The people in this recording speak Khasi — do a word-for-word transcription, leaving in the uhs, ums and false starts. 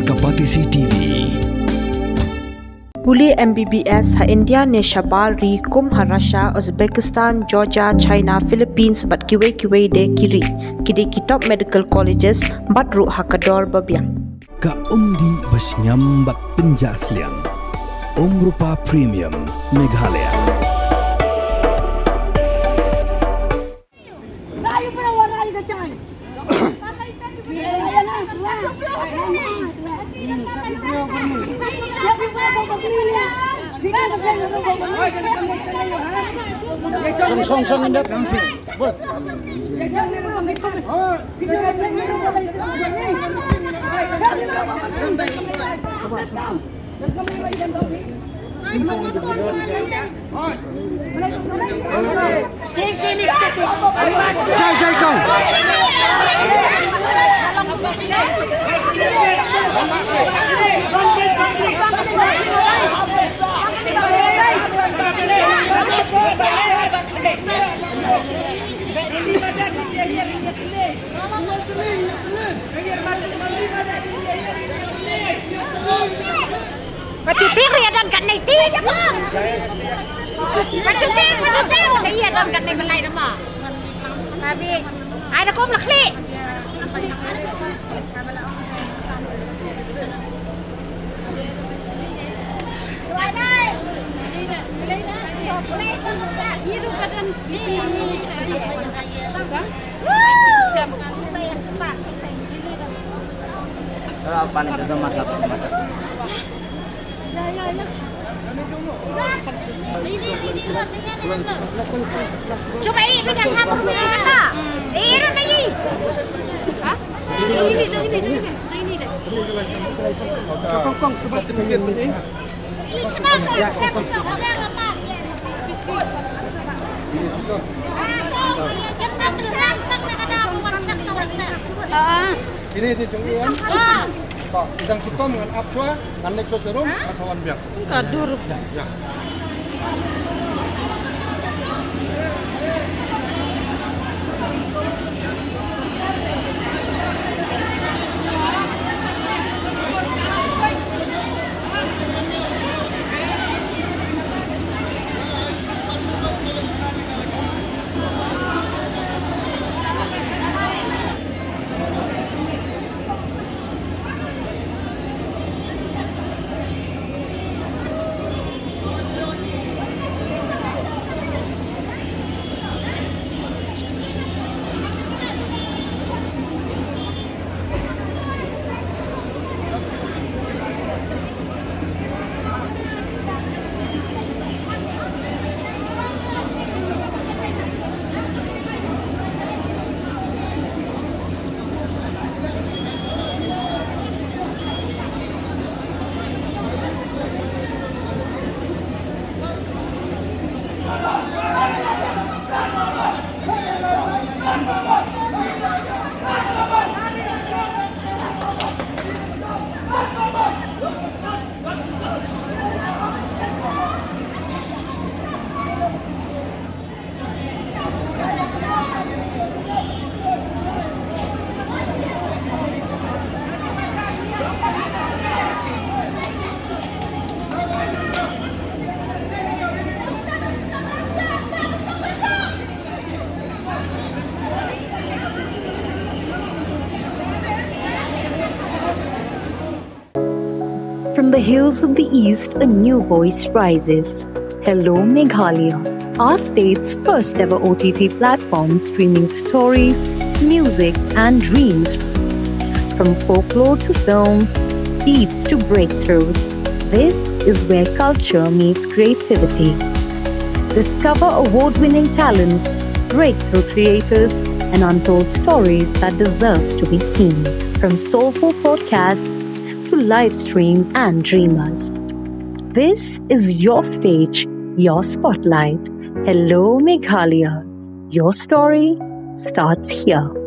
Kapatisi T V. Pule M B B S ha India ne shabar ri kum ha Russia, Uzbekistan, Georgia, China, Philippines bad kiwei kiwei de ki ri. Ki dei ki top medical colleges bad ruh ha ka dor ba biang. Ka umdih ba shngiam bad pynjah sliang. Umrupa Premium Meghalaya. Song, song, song, inda. Ka chuti ka ïa don katne ti. Ka chuti, ka chuti ka ïa don katne belai nama. Abi, ai da kum la khli. Pan itu mata mata. Cuba i pegang apa? Eh, ini. Ha? Ini, ini, ini, ini, ini. Kong, kong, cuba. Ah. Kine ki jong i wan. Ba, i dang shitom ngan ap shuwa, ngan leit shuwa sharum, ngan sa wan biang. Ka dur. Ïa. From the hills of the East, a new voice rises. Hello Meghalaya, our state's first ever O T T platform streaming stories, music, and dreams. From folklore to films, beats to breakthroughs, this is where culture meets creativity. Discover award winning talents, breakthrough creators, and untold stories that deserves to be seen. From soulful podcasts to live streams and dreamers. This is your stage, your spotlight. Hello Meghalaya. Your story starts here.